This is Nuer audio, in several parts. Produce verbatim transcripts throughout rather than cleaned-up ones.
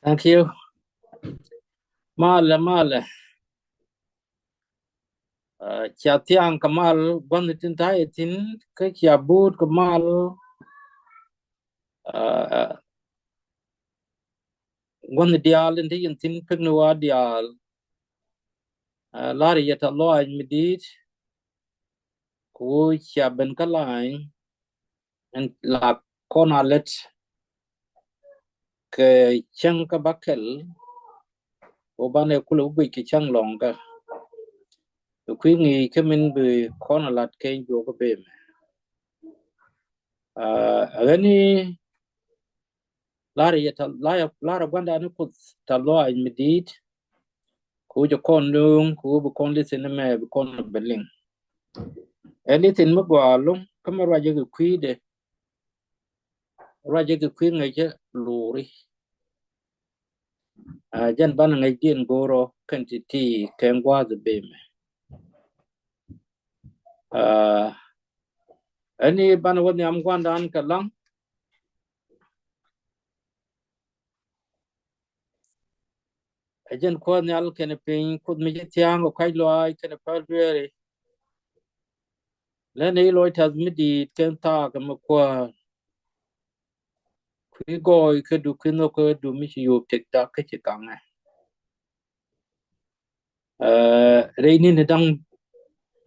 Thank you. Malɛ, malɛ. Cia thiaŋ kɛ mal gua̱n tin ta̱yɛ thi̱n, kä cia buut kɛ mal gua̱n diaal in te yɛn thi̱n pek ni wa diaal. Lar yɛ tɛth lɔaac mi di̱i̱t. Ku cia ben kä lany in la kɔn a lät kɛ cäŋ kä bakɛl. Wä banɛ kulɛ wä guic kɛ cäŋ lɔŋkä. Bi kui̱ ŋi̱i̱c kä min bi kɔn a lat kɛ juɔk kä bemɛ. Ɣäni lar yɛ tɛth, lar yɛ, lar yɛ gua̱ndani Kuoth tɛth lɔaac mi di̱i̱t. Ku jɛ kɔn nuŋ ku bi kɔn lithin mɛ bi kɔn bɛ liŋ. Ɛ lithin mi gɔaa loŋ kä mi ruacɛ kɛ kui̱dɛ. Ruacɛ kɛ kui̱ ŋäcä luri. Jɛn banɛ ŋäc diɛn go̱rɔ kɛn ti ti kɛ gua̱a̱th bemɛ. Ɛni banɛ wä nhiam gua̱ndan kɛ laŋ. Ɛ jɛn Kuoth Nhial kɛnɛ piny, Kuoth mi ci thia̱a̱ŋ kɛ kuac lɔaac kɛnɛ päl dueeri. Lɛn i̱ lɔc tɛth mi di̱i̱t kɛn thaak kɛ mi kuäär. Kui̱ gɔɔy kä du, kui̱ nhök kä du mi ci yop tëk dak kä ci kaŋɛ. Rɛy ni̱n da̱ŋ,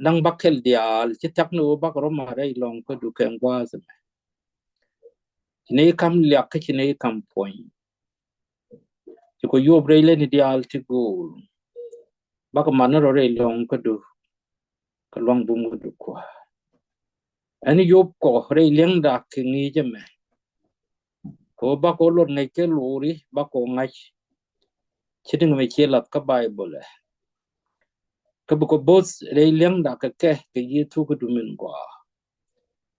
da̱ŋ bakɛl diaal ci thiak ni wä bak rɔma rɛy lɔŋ kä du kɛn gua̱a̱th mɛ. Ci ni kam liak kä ci ni kam puɔ̱ny. Ci kɔ yop rɛy lɛni diaal ti go̱o̱l. Bak man ni rɔ rɛy lɔŋ kä du. Kä luaŋ bum kä du kua. Ɛn yop kɔ rɛy liɛŋda kɛ ŋi̱i̱cä mɛ. Kɛ wä bak kɔ luɔt ŋäc kɛ luri bak kɔ ŋa̱c. Ci ti ŋɛ mɛ ciɛ lath kä Baibol ɛ. Kä bi kɔ both rɛy liɛŋda kɛ kɛ kɛ Yecu kä du min gɔaa.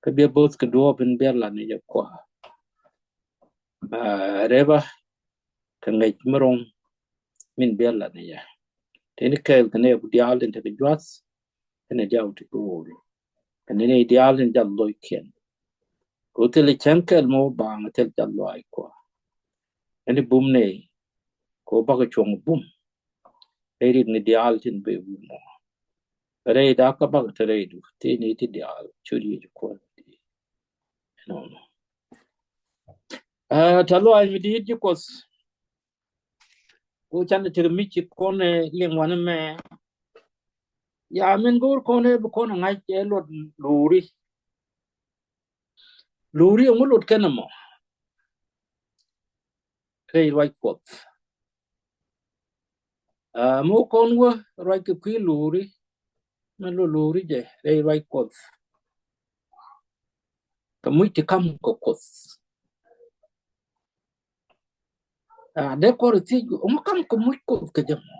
Kä biɛ both kɛ duɔɔp in biɛ lat ni jɛ kua. Rɛba kɛ ŋäc mi ro̱ŋ min biɛ lat ni jɛ. Teni kɛɛl kɛ nɛ ku diaal tin tekɛ juath. Kɛnɛ diaal ti go̱o̱ri. Kɛnɛ ni diaal tin jal lo̱ckiɛn. Kɛ wä thil cäŋ kɛɛl mɔ baŋ thil jal lɔaac kua. Ɛn bum nɛ kɛ wä bakɛ cuɔ̱ŋ bum. Rɛy rik ni diaal tin bɛ wumɔ. Rɛy dakä bak te rɛy du ti ni ti diaal cu di ci kuɔl. Ɛnɔnɔ. Tɛth lɔaac mi di̱i̱t ci Kuoth. Ku can ti tek mi ci kɔn liŋ wanɛ mɛ. Ya min go̱o̱r kɔn bi kɔn ŋa̱c ɛ luɔt luri. Luri ɛŋu luɔt kɛn ɛmɔ. Rɛy ruac Kuɔth. Aa, mi wä kɔn wä ruac kɛ kui̱ luri. Mi lo luri jɛ rɛy ruac Kuɔth. Kɛ muc ti kam kɛ Kuɔth. Aa, dee kɔr thiec ɛŋu kam kɛ muc Kuɔth kɛ jɛ mɔ.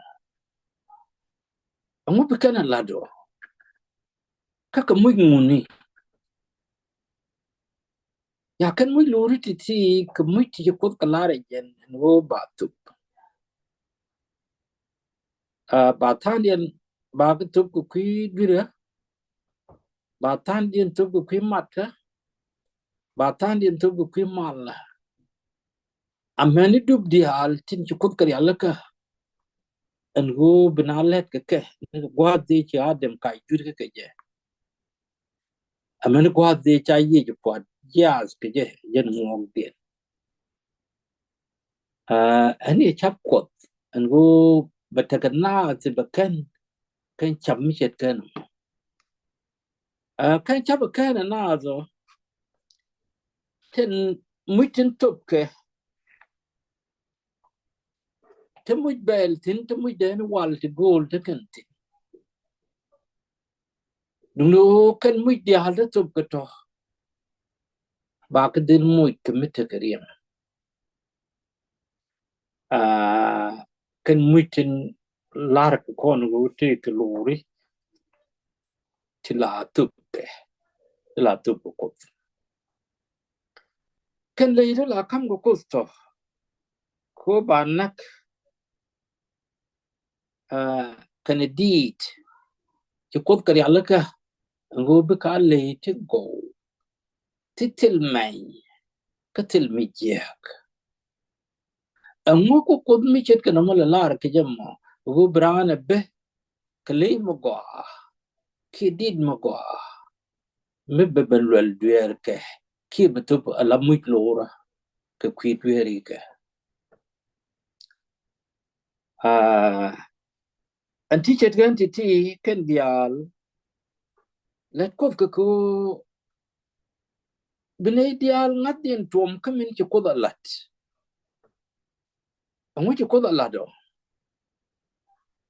Ɛŋu bi kɛn a lat ɔ. Kä kɛ muc ŋuni. Ya kɛn muc luri ti ti kɛ muc ti ci Kuoth kɛ lar ɛ jɛn ɛn ɣöö ba thop. Aa, ba tha̱a̱ŋdiɛn ba kɛ thop kɛ kui̱ dui̱rä. Ba tha̱a̱ŋdiɛn thop kɛ kui̱ matkɛ. Ba tha̱a̱ŋdiɛn thop kɛ kui̱ malä. Amäni dup diaal tin ci Kuoth kɛ rialikä. Ɛn ɣöö bi na lɛt kɛ kɛ ni kɛ gua̱a̱th dhie ci Adam kac juut kɛ kɛ jɛ. Amäni gua̱a̱th dhie ca Yecu pua̱t jiaath kɛ jɛ jɛn ŋuɔ̱ɔ̱kdiɛn. Aa, ɛn i̱ cap Kuɔth ɛn ɣöö bɛ tekɛ naath bɛ kɛn kɛn cap mi ce̱tkɛ nɔ. Aa, kɛn cap bɛ kɛn ɛ naath ɔ tin muc tin thopkɛ. Ti muc bɛɛl thi̱n, ti muc dee ni wal ti go̱o̱l ti kɛn thi̱n. Duŋni ɣöö kɛn muc diaal ti thop kɛ tɔ. Ba kɛ dhil muc kɛ mi tekɛ riɛm. Aa, kɛn muc tin lar kɛ kɔn ɣöö tëë kɛ luri. Ti la thop kɛ, ti la thop kɛ Kuoth. Kɛn ley ti la kam kɛ Kuoth tɔ. Ko ba nak, aa, kɛn diit. Ci Kuoth kɛ rialikä. Ŋu bi ka ley ti gɔw. Ti thil mɛny. Kä thil mi jiäk. Ɛŋu ku Kuoth mi ce̱tkɛ nɔmɔ lɛ lar kɛ jɛ mɔ, ɣöö bi raan ɛ bɛ kɛ ley mi gɔaa kiɛ dit mi gɔaa, mi bɛ ben luɛl dueerkɛ kiɛ bi thop ala muc lorä kɛ kui̱ dueerikɛ. Aa, ɛn ti ce̱tkɛ ɛn ti̱ti̱ kɛn diaal, lät Kuoth kɛ kɛ ɣöö bi nɛy diaal ŋa̱thdiɛn tuɔm kä min ci Kuoth ɛ la̱t. Ɛŋu ci Kuoth ɛ la̱t ɔ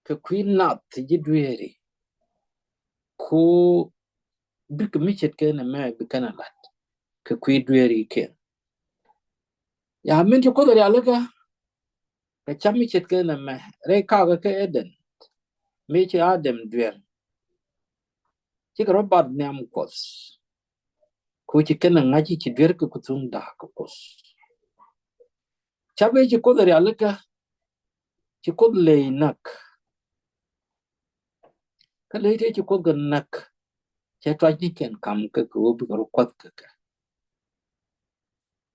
kɛ kui̱ nath ji̱ dueeri, ku bikɛ mi ce̱tkɛ nɛmɛ bi kɛn ɛ la̱t kɛ kui̱ dueerikiɛn? Ya, min ci Kuoth ɛ rialikä kɛ cam mi ce̱tkɛ nɛmɛ rɛy kakä kä Eden, mi ci Adam duer, cikɛ rɔ bat nhiam Kuɔth, ku ci kɛn ɛ ŋa̱c ci duer kɛ ku thuŋ da̱a̱k kɛ Kuoth. Cam mi ci Kuoth ɛ rialikä, ci Kuoth ley näk. Kä ley tëë ci Kuoth kɛ näk, cɛ tuacnikiɛn kam kɛ kɛ ɣöö bikɛ rɔ kua̱th kɛ kɛ.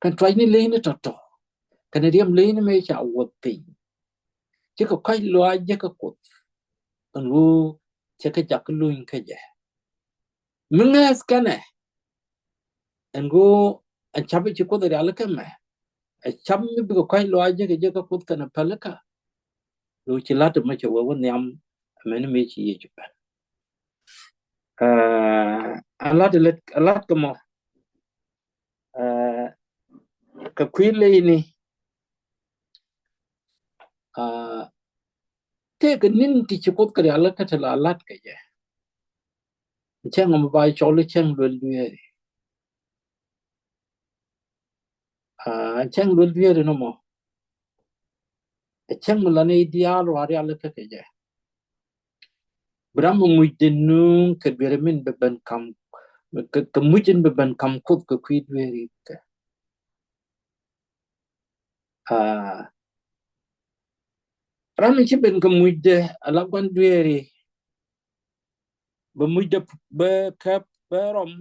Kɛn tuacni leyni tɔ̱tɔ̱, kɛn riɛm leyni mëë ca wuɔth piny, cikɛ kɔ̱a̱c lɔaac jek kä Kuoth, ɛn ɣöö cɛ kɛ jak luny kä jɛ. Mi ŋääth kɛnɛ, ɛn ɣöö ɛn cam mi ci Kuoth ɛ rialikä mɛ, ɛ cam mi bikɛ kɔ̱a̱c lɔaac jek kɛ jek kä Kuoth kɛnɛ pälikä. Lo̱c ci la̱t ɛmɔ cɛ wee wä nhiam, amäni mëë ci Yecu ben. Aa, a la̱t, a la̱t kɛ mɔ, aa, kɛ kui̱ leyni, aa, tëëkɛ ni̱n ti ci Kuoth kɛ rialikä ti la la̱t kɛ jɛ. Cäŋ ɛmɔ ba cɔl i̱ cäŋ luel dueeri. Aa, cäŋ luel dueeri nɔmɔ, ɛ cäŋ mi la nɛy diaal rɔ rialikä kɛ jɛ. Bi ram mi mucdɛ nööŋ kɛ dueeri min bɛ ben kam, kɛ, kɛ muc in bɛ ben kam Kuoth kɛ kui̱ dueerikɛ. Aa, ram mi ci ben kɛ mucdɛ ala gua̱n dueeri, bɛ mucdɛ bɛ kɛp bɛ rɔm,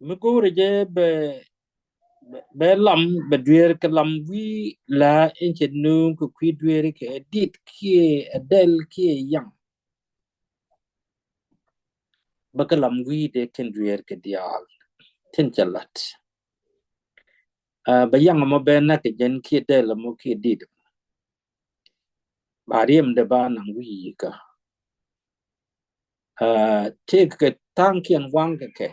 mi go̱o̱rɛ jɛ bɛ, bɛ, bɛ lam, bɛ dueer kɛ lam wi̱i̱ la in cɛ nööŋ kɛ kui̱ dueerikɛ, ɛ dit kiɛ ɛ dɛl kiɛ yaŋ. Bɛ kɛ lam wi̱i̱ dee kɛn dueerkɛ diaal tin cɛ la̱t. Aa, bɛ yaŋ ɛmɔ bɛ näk kɛ jɛn kiɛ dɛl ɛmɔ kiɛ dit ɛmɔ. Ba riɛmdɛ ba naŋ wi̱i̱ yikä. Aa, tëëkɛ tha̱a̱ŋkiɛn waŋ kɛ kɛ.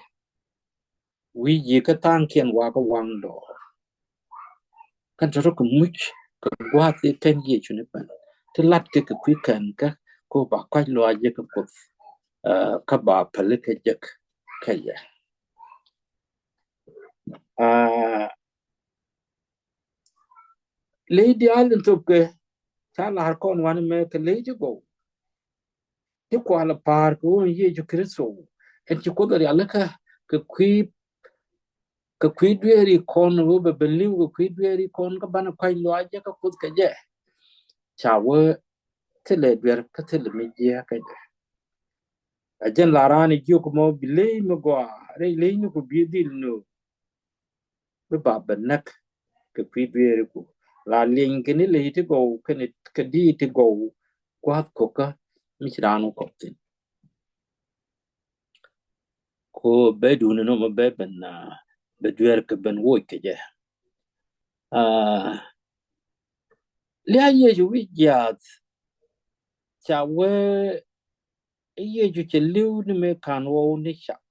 Wi̱i̱ yikä tha̱a̱ŋkiɛn wakä waŋ dɔɔr. Kɛn tɔ̱tɔ̱ kɛ muc kɛ gua̱a̱th i̱ kɛn Yecu ni pɛn ti la̱t kɛ kɛ kui̱ kɛn kä, ko ba kɔ̱a̱c lɔaac jek kä Kuoth, aa, kä ba pälikä jek kä yɛ. Aa, ley diaal in thopkɛ, ca la̱r kɔn wanɛ mɛ kɛ ley ti gɔw. Ti kualɛ pa̱a̱r kɛ ɣöö Yecu Kritho, ɛn ci Kuoth ɛ rialikä kɛ kui̱, kɛ kui̱ dueeri kɔn, ɣöö bɛ ben li̱w kɛ kui̱ dueeri kɔn, kä banɛ kɔ̱a̱c lɔaac jek kä Kuoth kɛ jɛ. Ca wee thilɛ duer kä thilɛ mi jiääk kä jɛ. A jɛn la raan i̱ jiök mɔ bi ley mi gɔaa, rɛy leyni ku bi dhil nööŋ. Bi ba bɛ näk kɛ kui̱ dueeriku. La lieny kɛn i̱ ley ti gɔw kɛn kɛ diit ti gɔw gua̱a̱th ko̱kä mi ci raan wä kɔk thi̱n. Ko bɛ duuni nɔmɔ bɛ ben, aa, bɛ dueer kɛ ben woc kɛ jɛ. Aa, lia̱a̱ Yecu wi̱c jiaath ca wee Yecu cɛ li̱w ni mëë ka̱n ɣɔw ni cak.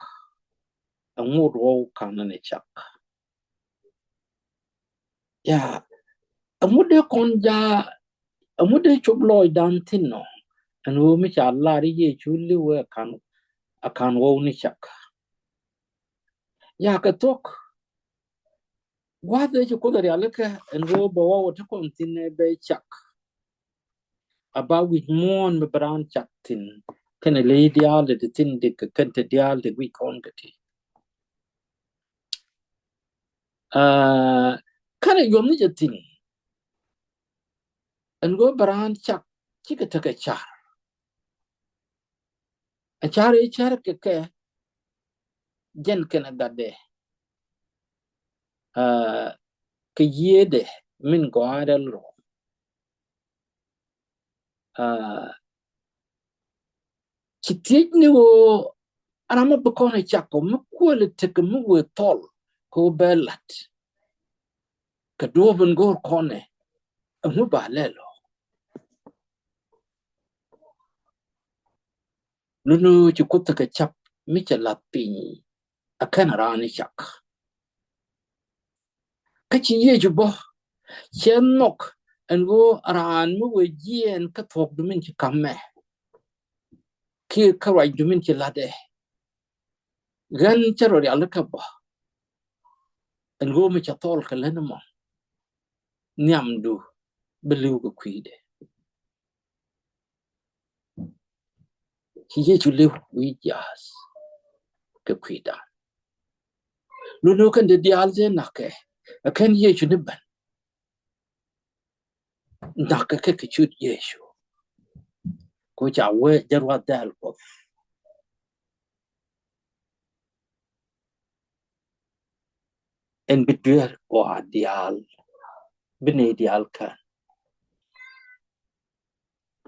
Ɛ ŋot ɣɔw ka̱n ni cak. Ya, ɛŋu dee kɔn ja, ɛŋu dee cop lɔɔcdan thi̱n nɔ? Ɛn ɣöö mi ca lar i̱ Yecu li̱w ɛ ka̱n, ɛ ka̱n ɣɔw ni cak. Ya, kɛ thuɔ̱k, gua̱a̱th ëë ci Kuoth ɛ rialikä ɛn ɣöö bɛ ɣɔw ɛ ti kɔn thi̱n ɛ bɛ cak. A ba wi̱c muɔ̱ɔ̱n mi bi raan cak thi̱n kɛnɛ ley diaal ti thi̱n, dikɛ kɛn ti diaal ti wi̱c kɔn kɛ ti. Aa, kɛnɛ yuɔm ni jɛ thi̱n ɛn ɣöö bi raan cak, cikɛ tekɛ car. A car i̱ car kɛ kɛ jɛn kɛnɛ gatdɛ, aa, kɛ yiëëdɛ, min gɔaa rɛl rɔ. Aa, ci thiec ni ɣöö ram mi bi kɔn ɛ cak ɔ mi kuël tekɛ mi wëë thɔl kɛ ɣöö bɛ la̱t kɛ duɔ̱ɔ̱p in go̱o̱r kɔn ɛ, ɛŋu ba lɛl ɔ? Luni ci Kuoth tekɛ cap mi cɛ la̱th piny, a kɛn raan cak. Kä ci Yecu bä cɛ nhɔk ɛn ɣöö raan mi wëë jiɛɛn kä thuɔ̱kdu min ci ka̱m mɛ kiɛ kä ruacdu min ci la̱tdɛ. Ɣän cä rɔ rialikä bä ɛn ɣöö mi cɛ thɔl kɛ lät ni mɔ, nhiamdu bi li̱w kɛ kui̱dɛ. Ci Yecu li̱w wi̱i̱ jiaath kɛ kui̱dan. Luni ɣöö kɛn dee diaal dee na̱kɛ, ɛ kɛn Yecu ni ben. Na̱kɛ kɛ kɛ cut Yecu. Kɛ ɣöö ca wee jɛ ruath dɛl Kuɔth ɛn bi duer ɣɔaa diaal, bi nɛy diaal kän.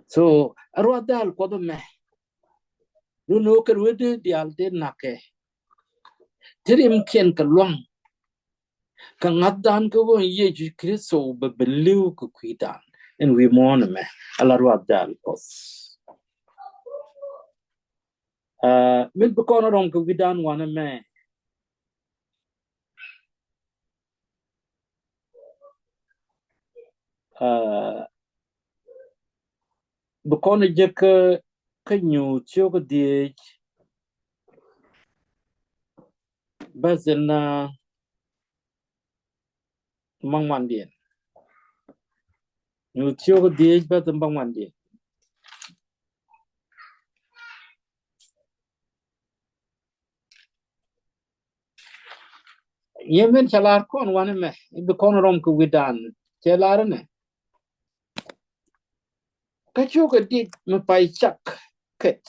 So a ruath dɛl Kuɔth ɛmɛ, luni ɣöö kɛn wee dee diaal dee na̱kɛ, ti rimkiɛn kɛ lua̱ŋ kɛ ŋa̱thdan kɛ ɣöö Yecu Kritho bɛ ben li̱w kɛ kui̱dan ɛn wi̱i̱ muɔ̱ɔ̱n ɛmɛ. Ala ruath dɛl Kuɔth. Aa, min bi kɔn rɔm kɛ wi̱dan wanɛ mɛ. Aa, bi kɔn jek kä, kä Nyuuth ciök dhieec, bäth in, aa, bäŋuandiɛn. Nyuuth ciök dhieec, bäth in bäŋuandiɛn. Yɛ min cɛ lar kɔn wanɛ mɛ, i̱ bi kɔn rɔm kɛ wi̱dan, cɛ lar inɛ. Kä ciökä dit mi pay cak ket,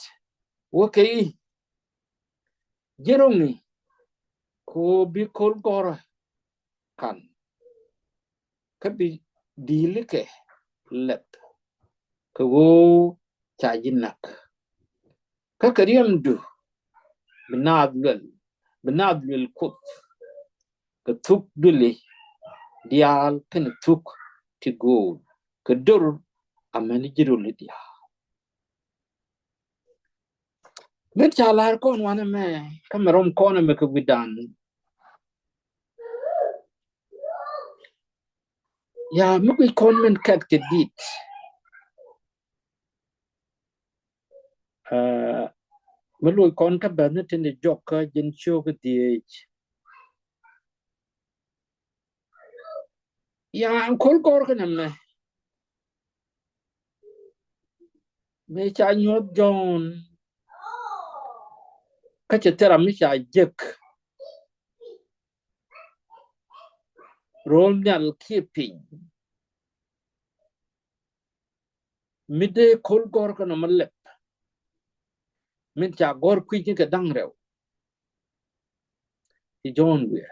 wä kɛ i̱, ji̱ ro̱ŋ i̱, kɛ ɣöö bi ko̱l gɔ̱rä ka̱n, kä bi di̱i̱likɛ lɛp, kɛ ɣöö ca ji̱ näk. Kä kɛ riɛmdu bi naath luɛl, bi naath luɛl Kuoth, kɛ thuk duëli diaal kɛnɛ thuk ti gööl, kɛ do̱r amäni ji̱ röli diaal. Min ca la̱r kɔn wanɛ mɛ, kä mɛ rɔm kɔn ɛmɛ kɛ wi̱dan. Ya, mi guic kɔn min kɛt kɛ dit. Aa, mi loc kɔn kä bɛ̈th ni tin di jɔk kä ji̱n ciök dhieec. Ya, ko̱l gɔ̱r kä nɛmɛ. Mëë ca nyuɔ̱th Jɔ̱ɔ̱n, kä cɛ thil ram mi ca jek ro̱l nhial kiɛ piny. Mi dee ko̱l gɔ̱r kä nɔmɔ lɛp, min ca gɔ̱r kui̱c ni kɛ da̱ŋ rɛw. Ci Jɔ̱ɔ̱n wiɛ,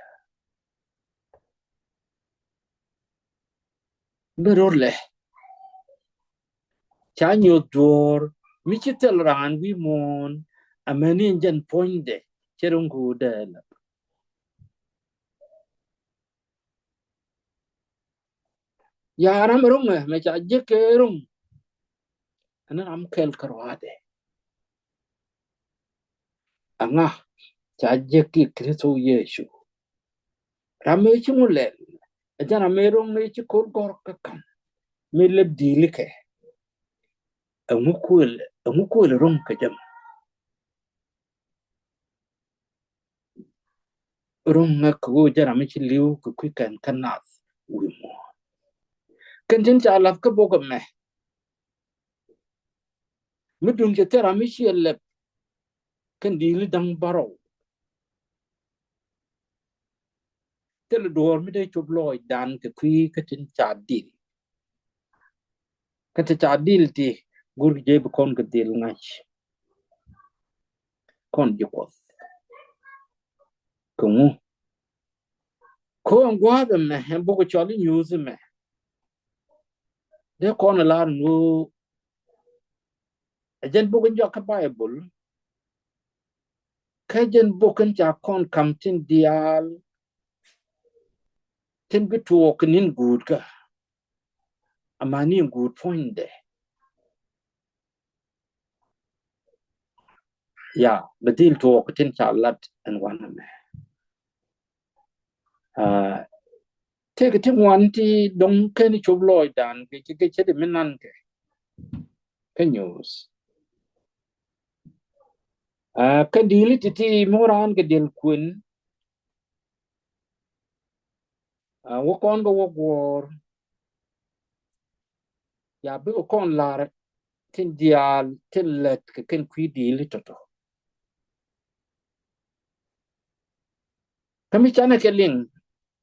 bi rot lɛ, ca nyuɔth duɔ̱ɔ̱r mi ci thil raan wi̱i̱ muɔ̱ɔ̱n, amäni in jɛn puɔ̱nydɛ cɛ ro̱ŋ kɛ ɣöö dee lɛp. Ya, ram ro̱ŋɛ mɛ ca jek kɛ ro̱ŋ, ɛn ram kɛl kä ruaadɛ. Aŋa ca jek ki Kritho Yecu. Ram mi ci ŋu lɛl, ɛ jɛn ram mi ro̱ŋ mi ci ko̱l gɔ̱r kä ka̱n, mi lɛp di̱i̱likɛ. Ɛŋu kuël, ɛŋu kuël ro̱ŋ kɛ jɛ mɔ? Ro̱ŋ ŋäk kɛ ɣöö jɛn ram mi ci li̱w kɛ kui̱ kɛn kä naath wi̱i̱ muɔ̱ɔ̱n. Kɛn tin ca la̱th kä bok ɛmɛ, mi duŋ cɛ thil ram mi ciɛ lɛp kɛn di̱i̱li da̱ŋ bärɔw. Thil duɔ̱ɔ̱r mi dee cop lɔɔcdan kɛ kui̱ kä tin ca dil. Kä ti ca dil ti, go̱r kɛ jɛ bi kɔn kɛ dhil ŋa̱c. Kɔn ji̱ Kuɔth. Kɛ ŋu? Kɛ ɣöö ɛn gua̱a̱th ɛmɛ, ɛn bok cɔal i̱ Nyuuth ɛmɛ, Dee kɔn ɛ lar ni ɣöö ɛ jɛn bok in jɔak kä Baibol, kä jɛn bok in ca kɔn ka̱m tin diaal tin bi tuɔɔk kɛ ni̱n guutkä. Amäni in guut puɔ̱nydɛ, ya, bɛ dhil tuɔɔk tin ca lat ɛn wanɛ mɛ. Aa, tëëkɛ ti ŋuan ti dɔ̱ŋ /keni cop lɔɔcdan kɛ, kɛ, kɛ ce̱t mi nankɛ kä nyuuth. Aa, kä di̱i̱li ti̱ti̱ mi wä raan kɛ diɛl kuën, aa, wä kɔn kɛ wä guɔ̱ɔ̱r, ya, bikɛ kɔn lar tin diaal tin lät kɛ kɛn kui̱ di̱i̱li tɔ̱tɔ̱. Kä mi canɛ kɛ liŋ,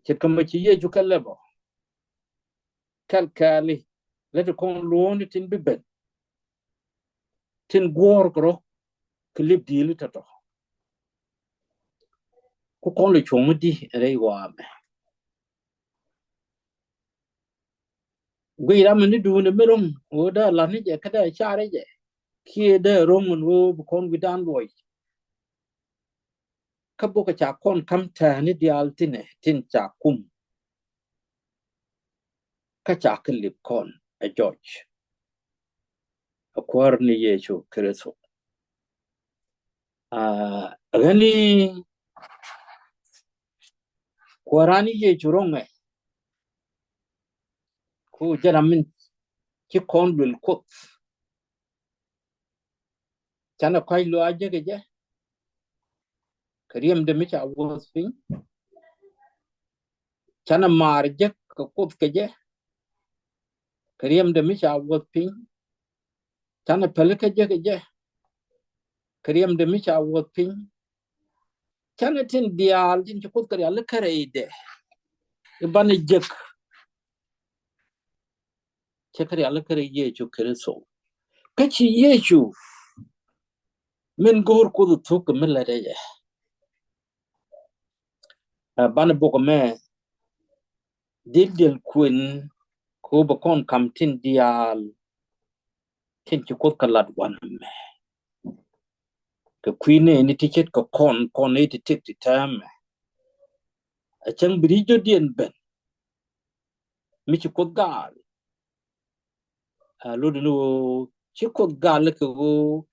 ce̱tkɛ mɔ ci Yecu kɛ lɛpɔ kɛl kɛɛli, lät kɔn luɔ̱ɔ̱ni tin bi ben, tin guɔ̱ɔ̱r kɛ rɔ kɛ lip di̱i̱li tɔ̱tɔ̱. Ku kɔn lɛ cuɔ̱ŋ di rɛy ɣɔaa mɛ. Guiy ram mi ni duundɛ mi ro̱ŋ ɣöö dee la̱t ni jɛ kä dee car jɛ, kiɛ dee ro̱ŋ ɛn ɣöö bi kɔn wi̱dan luɔc. Kä bokɛ ca kɔn ka̱m tɛ̱̈ɛ̱̈ni diaal thinɛ tin ca kum, kä ca kɛ lip kɔn ɛ jɔc, ɛ Kuäär ni Yecu Kritho. Aa, ɣän i̱ Kuääran ni Yecu ro̱ŋɛ, ku jɛn ram min ci kɔn luël Kuoth. Canɛ kɔ̱a̱c lɔaac jek kɛ jɛ kɛ riɛmdɛ mi ca wuɔth piny. Canɛ maar jek kɛ Kuoth kɛ jɛ kɛ riɛmdɛ mi ca wuɔth piny. Canɛ pälikä jek kɛ jɛ kɛ riɛmdɛ mi ca wuɔth piny. Canɛ tin diaal tin ci Kuoth kɛ rialikä kärɛcdɛ i̱ banɛ jek, cɛ kɛ rialikä kärɛc Yecu Kritho. Kä ci Yecu min go̱o̱r Kuoth thuk kɛ mi lätdɛ jɛ. Aa, banɛ bok ɛmɛ dhil diɛl kuën kɛ ɣöö bɛ kɔn ka̱m tin diaal tin ci Kuoth kɛ lat wanɛ mɛ. Kɛ kui̱ nɛɛni ti ce̱tkɛ kɔn, kɔn nɛy ti tëk ti täämɛ, ɛ cäŋ bi ri̱c dɔ̱diɛn ben mi ci Kuoth gaal. Aa, lotdɛ ni ɣöö ci Kuoth gal kɛ ɣöö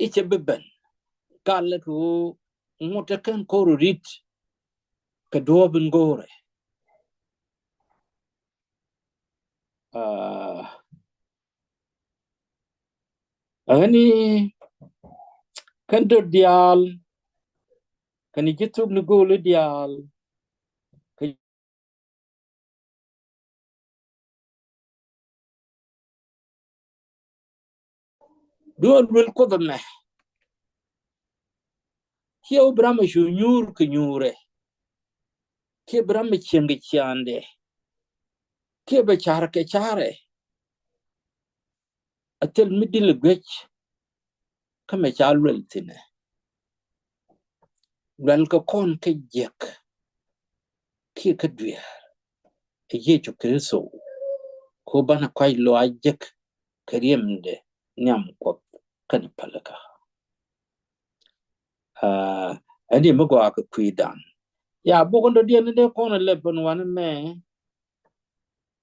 i̱ cɛ bi ben, gal kɛ ɣöö ŋot ɛ kɛn kɔr ri̱t kɛ duɔ̱ɔ̱p in go̱o̱rɛ. Aa, ɣän i̱ kɛn döt diaal, kɛn i̱ ji̱ thuk ni go̱o̱li diaal, kɛ duɔ̱ɔ̱r luel Kuoth ɛmɛ. Kiɛ wä bi ram ɛ cu nyuur kɛ nyuurɛ, kiɛ bi ram ɛ cieŋ kɛ ciaaŋdɛ, kiɛ bɛ car kɛ carɛ. A thil mi dil ɛ guic kä mɛ ca luɛl thi̱nɛ. Luɛl kɛ kɔn kä jiäk kiɛ kä dueer ɛ Yecu Kritho, kɛ ɣöö banɛ kɔ̱a̱c lɔaac jek kɛ riɛmdɛ nhiam Kuɔth kɛnɛ pälikä. Aa, ɛn diɛ mi gɔaa kɛ kui̱dan. Ya, bok in dɔ̱diɛn in dee kɔn ɛ lɛp ɛn wanɛ mɛ.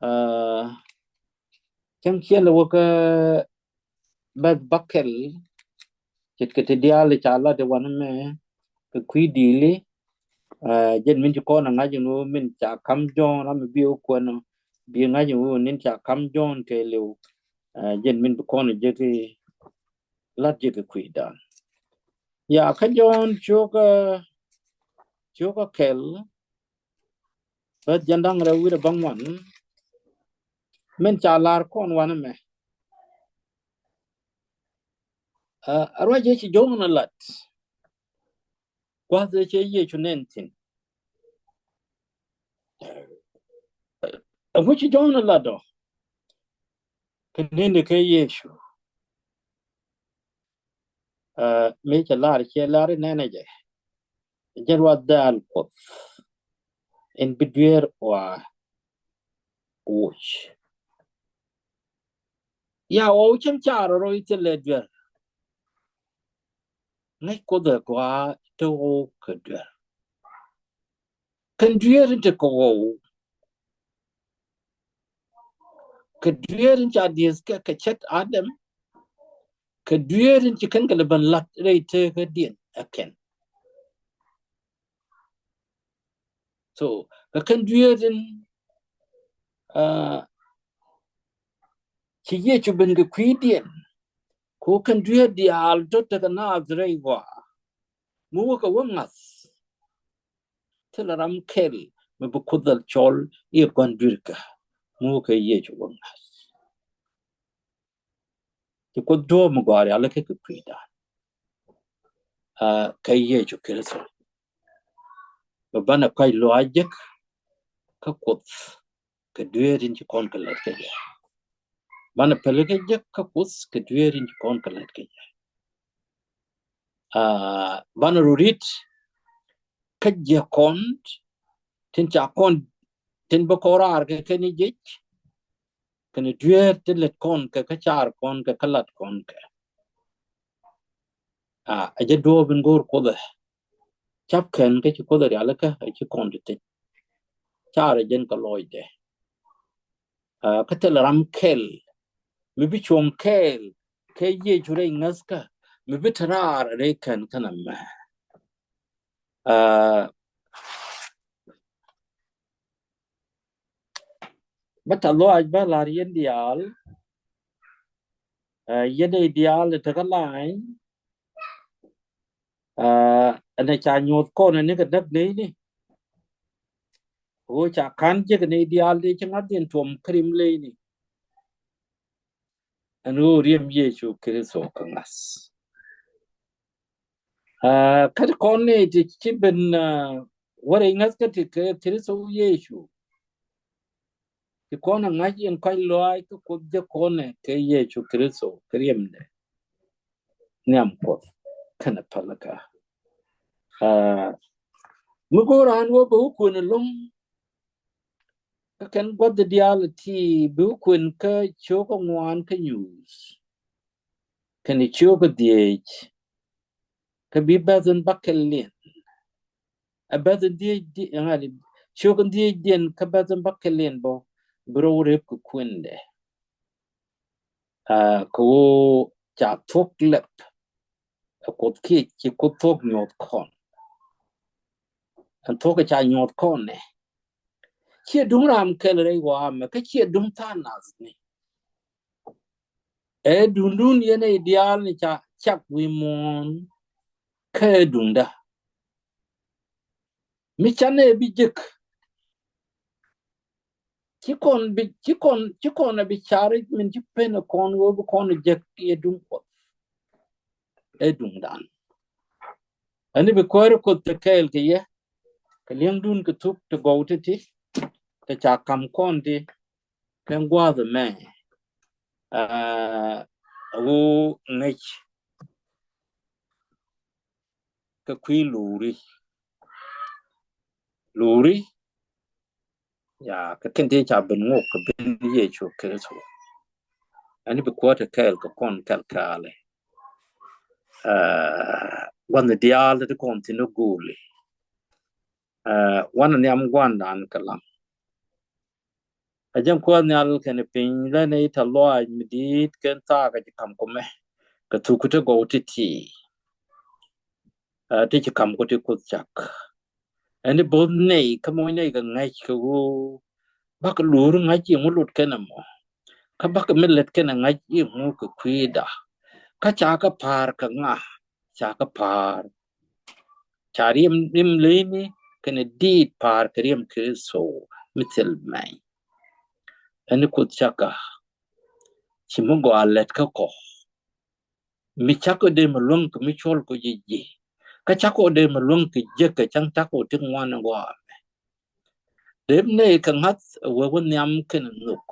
Aa, cäŋ ciɛl wä kä bɛth bäkɛl, ce̱tkɛ ti diaal ca lat ɛ wanɛ mɛ kɛ kui̱ di̱i̱li. Aa, jɛn min ci kɔn ɛ ŋa̱c ɛn ɣöö min ca ka̱m Jɔ̱ɔ̱n, ram mi bi wä kuɛn ɔ, bi ŋa̱c ɛn ɣöö ni̱n ca ka̱m Jɔ̱ɔ̱n tɛɛliw. Aa, jɛn min bi kɔn ɛ jek i̱ lat jek i̱ kui̱dan. Ya, kä Jɔ̱ɔ̱n cio̱kä, cio̱kä kɛl, bäth jiɛn da̱ŋ rɛw wi̱cdɛ bäŋuan, min ca lar kɔn wanɛ mɛ. Aa, a ruac ëë ci Jɔ̱ɔ̱n ɛ lat, gua̱th ëë cɛ Yecu nɛn thi̱n. Ɛŋu ci Jɔ̱ɔ̱n ɛ lat ɔ kɛ nɛn ɛ kɛ Yecu? Aa, mëë cɛ lar, cɛ lar i̱ nɛnɛ jɛ, jɛn ruath dääl Kuɔth in bi dueer ɣɔaa woc. Ya ɣɔw cäŋ car rɔ i̱ thilɛ duer. Ŋäc Kuoth ɛ gɔaa te ɣɔw kɛ duer. Kɛn dueer in te kɛ ɣɔw, kɛ dueer in ca dieth kɛ kɛ cät Adam, kɛ dueer in ci kɛn kɛ lɛ ben la̱t rɛy tekädiɛn ɛ kɛn. So kɛ kɛn dueer in, ah, ci Yecu ben kɛ kui̱diɛn, kɛ ɣöö kɛn dueer diaal tɔ̱ tekɛ naath rɛy ɣɔaa. Mi wä kɛ wä ŋa̱th, thilɛ ram kɛl mi bi Kuoth dhal cɔl i̱ gua̱n dui̱rkä. Mi wä kɛ Yecu wä ŋa̱th. Ci Kuoth duɔ̱ɔ̱p mi gɔaa rialikä kɛ kui̱dan. Ah, kɛ Yecu Kritho. Bɛ banɛ kɔ̱a̱c lɔaac jek kä Kuoth kɛ dueer in ci kɔn kɛ lät kä jɛ. Banɛ pälikä jek kä Kuoth kɛ dueer in ci kɔn kɛ lät kä jɛ. Ah, banɛ rɔ ri̱t kä jiäk kɔn tin ca kɔn, tin bä kɔn raar kɛ kɛn i̱ jiec, kɛn i̱ dueer tin lät kɔn kɛ kä car kɔn kɛ kä lat kɔn kɛ. Ah, ɛ jɛ duɔ̱ɔ̱p in go̱o̱r Kuoth ɛ. Cap kɛn kä ci Kuoth ɛ rialikä ɛ ci kɔn ti thi̱n. Car ɛ jɛn kɛ lɔcdɛ. Ah, kä thilɛ ram kɛl mi bi cuɔ̱ŋ kɛɛl kɛ Yecu rɛy ŋäthkä mi bi te raar rɛy kɛn kɛn ɛmɛ. Ah, bä tɛ̈th lɔaac bä la̱r yɛn diaal. Ah, yɛn ɛ diaal ɛ tekä lany. Ah, ɛn ɛ ca nyuɔ̱th kɔn ɛ ni kɛ näk nɛy ni. Ɣöö ca ka̱n jek ɛ nɛy diaal dee ci ŋa̱th in tuɔm kä rim ley ni. Ɛn ɣöö riɛm Yecu Kritho kɛ ŋa̱th. Ah, kä ti kɔn ni ti ci ben, ah, wärɛ ŋäth kä ti kɛ Kritho Yecu. Ti kɔn a ŋa̱c in kɔc lɔaac kä Kuoth jɛ kɔn ɛ kɛ Yecu Kritho kɛ riɛmdɛ. Nhiam Kuoth kɛnɛ pälikä. Ah, mi go̱o̱r an wä bɛ wä kuën ɛlɔ̱ŋ. Kä kɛn gua̱th diaal ti bi wä kuën kä cio̱k kä ŋuan kä nyuuth. Kɛn i̱ cio̱k kä dhieec. Kä bi bɛ̈th in bäkɛl liɛn. Ɛ bɛ̈th in dhieec di, ŋa̱t, cio̱k in dhieec diɛn kä bɛ̈th in bäkɛl liɛn bä bi rɔw rep kɛ kuëndɛ. Ah, kɛ ɣöö ca thuɔ̱k lɛp. Ɛ Kuoth kiɛ ci Kuoth thuɔ̱k nyuɔ̱th kɔn. Ɛn thuɔ̱k ca nyuɔ̱th kɔn nɛ. Ciɛ duŋ ram kɛl rɛy waamɛ kä ciɛ duŋ tha̱a̱ŋ nath ni. Ɛ duŋdun yɛn ɛ diaal ni ca cak wi̱i̱ muɔ̱ɔ̱n kä ɛ duŋdä. Mi canɛ bi jek. Ci kɔn bi, ci kɔn, ci kɔn ɛ bi cari min ci pen ɛ kɔn wee bi kɔn ɛ jek yɛ duŋ Kuɔth. Ɛ duŋdan. Ɛn i̱ bi kuäärä Kuoth te kɛɛl kɛ yɛ. Kɛ li̱eŋdun kɛ thuk ti gɔw ti̱ti̱. Te ca ka̱m kɔn ti. Kɛ gua̱a̱th ɛmɛ. Ah, ɣöö ŋäc. Kɛ kui̱ luri. Luri. Ya, kɛ kɛn ti ca ben ŋok kɛ ben Yecu Kritho. Ɛn i̱ bi kuäär te kɛɛl kɛ kɔn kɛl kɛɛlɛ. Ah, gua̱n diaal ti kɔn thi̱n ɛ go̱o̱li. Ah, wanɛ nhiam gua̱ndan kɛ lam. A jɛn Kuäär nhial kɛnɛ piny lɛ nɛy tɛ̈th lɔaac mi di̱i̱t kɛn thaak a ci ka̱m kɔ mɛ. Kɛ thuk ti gɔw ti̱ti̱. Ah, ti ci ka̱m kɔ ti Kuoth cak. Ɛn i̱ bo̱th nɛy kä moc nɛy kɛ ŋäc kɛ ɣöö bakɛ luur ŋa̱c i̱ ŋu lot kɛn ɛmɔ. Kä bakɛ mi lät kɛn ɛ ŋa̱c i̱ ŋu kɛ kui̱da. Kä ca kɛ pa̱a̱r kɛ ŋa, ca kɛ pa̱a̱r. Ca riɛm, riɛm leyni kɛnɛ diit pa̱a̱r kɛ riɛm Kritho mi thil mɛny. Ɛn i̱ Kuoth cak kä. Ci mi gɔaa lät kä kɔ. Mi cak kɔ dee mi luäŋ kɛ mi cuɔl kɔ ji̱ ji̱. Kä cak kɔ dee mi luäŋ kɛ jek kɛ cäŋ tak kɔ ti ŋuan ɛ gɔaa mɛ. Dee mi nɛy kɛ ŋa̱th ɛ wee wä nhiam kɛnɛ nhök.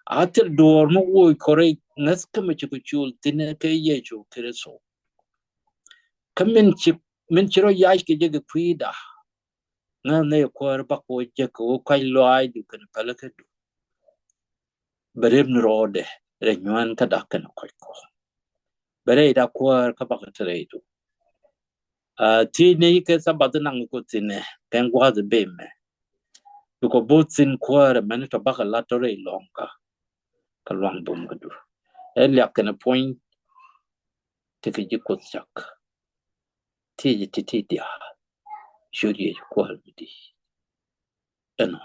A thil duɔ̱ɔ̱r mi woc kɔ rɛy ŋäth kä mi ci kɔ cul thi̱n kɛ Yecu Kritho. Kä min ci, min ci rɔ yac kɛ jek kɛ kui̱da. Ŋäth nɛy Kuäär bak wä jek kɛ wä kuac lɔaacdu kɛnɛ pälikädu. Bɛ rep ni rɔɔdɛ. rɛy nyuan kä dak kɛnɛ kɔc kɔ. Bɛ rɛy da kuäär kä bakɛ te rɛydu. Aa, ti ni kɛ Sabath naŋ kɔ thinɛ kɛn gua̱a̱th bemɛ. Bikɔ bo̱o̱th thin kuäär mɛn tɔ bakɛ lat tɔ rɛy lɔŋ kä, kä luaŋ bum kä du. Ɛ liak kɛnɛ puɔ̱ny ti kɛ ji̱ Kuoth cak. Ti ji̱ ti ti diaal. Ciöt Yecu kuäär mi di. Ɛnɔ.